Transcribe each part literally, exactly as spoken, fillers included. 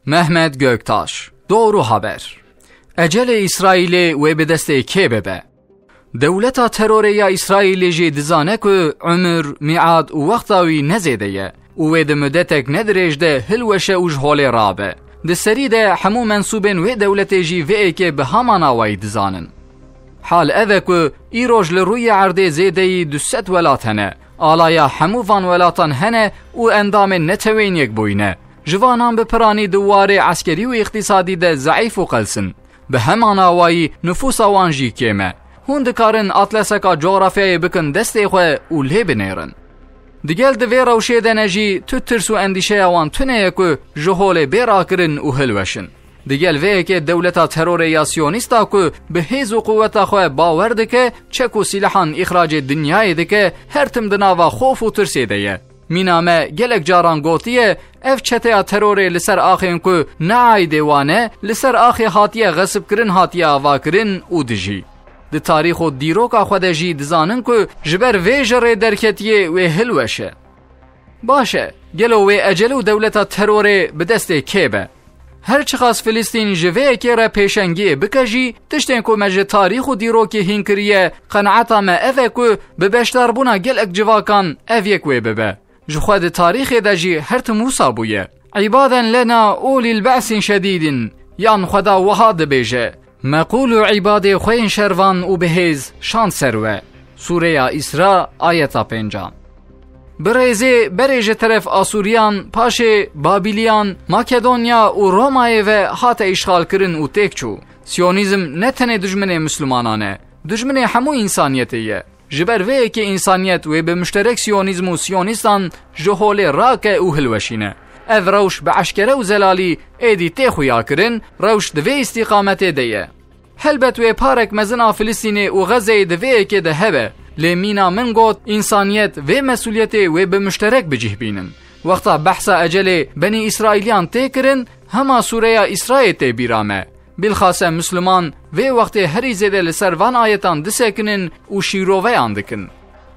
Mehmet Göktaş, Doğru Haber. Ecelê Îsraîlê wê bi destê kê bibe? Dewleta terorê ya Îsraîlê jî dizane ku umir, miad û wexta wî ne zêde ye û wê di mudetek ne dirêj de hilweşe û ji holê rabe. Di serî de hemû mensûbên wê dewletê jî vê yekê bi haman awayî dizanin. Hal ev e ku îroj li rûyê erdê zêdeyî du sed welat hene. Alaya hemû van welatan hene û endamên Neteweyên Yekbûyî ne. Ji vanan bi piranî di warê eskerî û îqtîsadî de zeîf û qels in. Bi heman awayî nifûsa wan jî kêm e. Hûn dikarin atleseka cografyayê bikin destê xwe û lê binêrin. Digel di vê rewşê de ne jî tu tirs û endîşeya wan tune ye ku ji holê bê rakirin û hilweşin. Digel vê yekê dewleta terorê ya Siyonîsta ku bi hêz û quweta xwe bawer dike, çek û sîlehan îxracê dinyayê dike, her tim di nava xof û tirsê de ye. Mîna me gelek caran gotiye, ev çeteya terorê li ser axên ku ne aîdê wan e, li ser axê hatiye xesibkirin hatiye avakirin û dijî. Di tarîx û dîroka xwe de jî dizanin ku ji ber vê jerê derketiye wê hilweşe. Baş e, gelo wê ecel û dewleta terorê bi destê kê be? Her çiqas Filistîn ji vê yekê re pêşengiyê bike jî, tiştên ku me ji tarîx û dîrokê hîn kiriye, qenaeta me ev e ku bi beşdarbûna gelek civakan ev yek wê bibe. Ji xwe di tarîxê de jî her tim wisa bûye. Îbaden lena ulîl be'sin şedîdin, yan Xweda wiha dibêje, me qûl û îbadê xwe yên şervan û bihêz şand ser we. Sûreya Îsra, ayeta pêncan. Bi rêzê berê ji teref Asûriyan, paşê Babîliyan, Makedonya û Romayê ve hate îşxalkirin û têk çû. Siyonîzm ne tenê dijminê Mislimanan e, dijminê hemû însaniyetê ye. Ji ber vê yekê însaniyet wê bi muşterek Siyonîzm û Siyonîstan ji holê rake û hilweşîne. Ev rewş bi eşkere û zelalî êdî tê xuyakirin, rewş di vê îstîqametê de ye. Helbet wê parek mezin a Filistînê û Xezeyê di vê yekê de hebe, lê mîna min got, însaniyet vê mesûliyetê wê bi muşterek bi cih bînin. Wexta behsa ecelê Benî Îsraîliyan tê kirin, hema sûreya Îsrayê tê bîra me. Bilxase Misliman vê wextê herî zêde li ser van ayetan disekinin û şîroveyan dikin.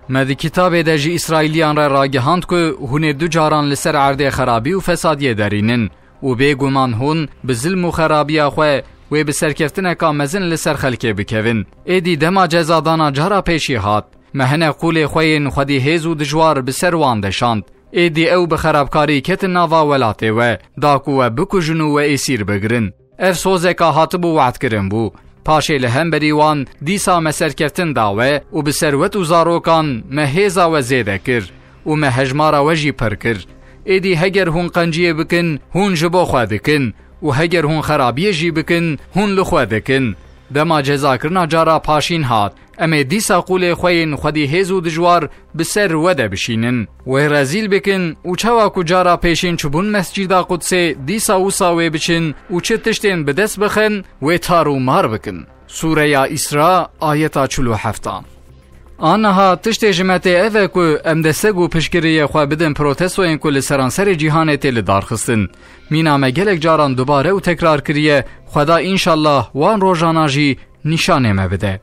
Me di kitabê de ji Îsraîliyan re ragihand ku hûn ê du caran li ser erdê xerabî û fesadiyê derînin û bêguman hûn bi zilm û xerabiya xwe wê bi serkeftineka mezin li ser xelkê bikevin. Êdî dema cezadana cara pêşî hat. Me hene qûlê xwe yên xwedî hêz û dijwar bi ser wan de şand. Êdî ew bi xerabkarî ketin nava welatê we, da ku we bikujin û we êsîr bigirin. Ev sozeka hatibû wehdkirin bû. Paşê li hemberî wan dîsa me serkeftin da we û bi serwet û zarokan me hêza we zêde kir û me hejmara we jî pir kir. Êdî heger hûn qenciyê bikin, hûn ji bo xwe dikin û heger hûn xerabiyê jî bikin, hûn li xwe dikin. Dema cezakirina cara paşîn hat, em ê dîsa qûlê xwe yên xwedî hêz û dijwar bi ser we de bişînin. Wê rezîl bikin û çawa ku cara pêşîn çûbûn Mescîda Qudsê, dîsa wisa wê biçin û çi tiştên bi dest bixin, wê tar û mar bikin. Sûreya Îsra, ayeta çil û heftan. Aniha tiştê ji me tê ev e ku em destek û piştgiriyê xwe bidin protestoyên ku li seranserê cîhanê tê lidarxistin. Mîna me gelek caran dubare û tekrar kiriye, Xweda înşallah wan rojana jî nîşanê me bide.